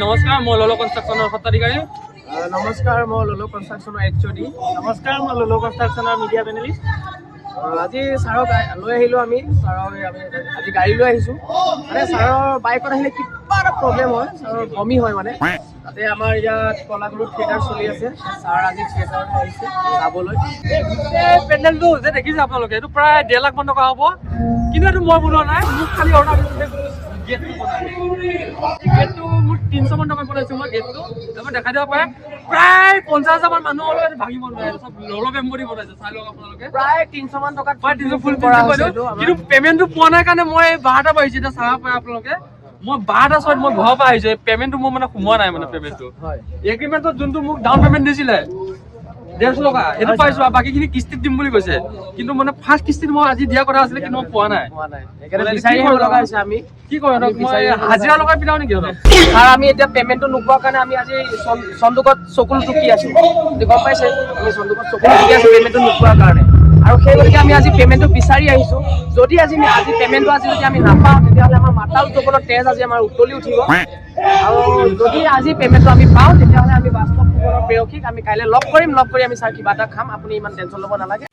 নমস্কাৰ, মই ললো কনষ্ট্ৰাকশ্যনৰ সত্ৰাধিকাৰী। নমস্কাৰ, মই ললো কনষ্ট্ৰাকশ্যনৰ এইচঅ'ডি। নমস্কাৰ, মই ললো কনষ্ট্ৰাকশ্যনৰ মিডিয়া পেনেলিষ্ট। আজি ছাৰক লৈ আহিলোঁ আমি। ছাৰক আমি আজি গাড়ী লৈ আহিছোঁ। মানে ছাৰৰ বাইকত আহিলে কিবা এটা প্ৰব্লেম হয়, ছাৰৰ বমি হয়। মানে তাতে আমাৰ ইয়াত কলাগুৰু থিয়েটাৰ চলি আছে। ছাৰ আজি থিয়েটাৰত আহিছে চাবলৈ। এই গোটেই পেণ্ডেলটো যে দেখিছে আপোনালোকে, এইটো প্ৰায় 1.5 লাখ মান টকা হ'ব। কিন্তু এইটো মই বনোৱা নাই, মোক খালি অৰ্ডাৰ দিছে গেটটো বনাই। এই গেটটো মোৰ 300 মান টকা বনাইছোঁ মই গেটটো। তাৰপৰা দেখাই দিব পাৰে, প্ৰায় 50,000 মান মানুহ হ'লেও এইটো ভাঙিব নোৱাৰে। চব ললো বেম্বু দি বনাইছে, চাই লওক আপোনালোকে। প্ৰায় 300 মান টকাত প্ৰায় 300 ফুল কৰা হৈছে এইটো আমাৰ। কিন্তু পে'মেণ্টটো পোৱা নাই কাৰণে মই 12টা বাজিছে এতিয়া, চাব পাৰে আপোনালোকে। মই 12টা 6ত মই ঘৰৰ পৰা আহিছোঁ। এই পে'মেণ্টটো মোৰ মানে সোমোৱা নাই, মানে পে'মেণ্টটো এগ্ৰিমেণ্টত যোনটো মোক ডাউন পে'মেণ্ট দিছিলে 150 টকা, সেইটো পাইছো আৰু বাকীখিনি কিস্তিত দিম বুলি কৈছে। কিন্তু মানে ফাৰ্ষ্ট কিস্তিত মই আজি দিয়া কথা আছিলে, কিন্তু মই পোৱা নাই। পোৱা নাই, সেইকাৰণে মানে বিচাৰি কি আহিব কৰিম? লগা হৈছে আমি। কি কয় আমি সিহঁতক মই? বিচাৰি আহিব লগা হাজিৰা হৈছে। লগাই পিটাও নেকি সিহঁতক? ছাৰ, আমি এতিয়া পে'মেণ্টটো নোপোৱাৰ কাৰণে আমি আজি চন্দুকত চকুলো টুকি আছো। আপুনি গম পাইছে, আমি চন্দুকত চকুলো টুকি আছো পে'মেণ্টটো নোপোৱাৰ কাৰণে। আৰু সেই গতিকে আমি আজি পে'মেণ্টটো বিচাৰি আহিছো। যদি আজি পে'মেণ্টটো আজি যদি আমি নাপাওঁ, তেতিয়াহ'লে আমাৰ মাতাল যৌৱনৰ তেজ আজি আমাৰ উতলি উঠিব। আৰু যদি আজি পে'মেণ্টটো আমি পাওঁ, তেতিয়াহ'লে আমি বাস্তৱ ফুকনৰ প্ৰেয়সীক আমি কাইলৈ লগ কৰিম। লগ কৰি আমি ছাৰ কিবা এটা খাম, আপুনি ইমান টেনশ্যন ল'ব নালাগে।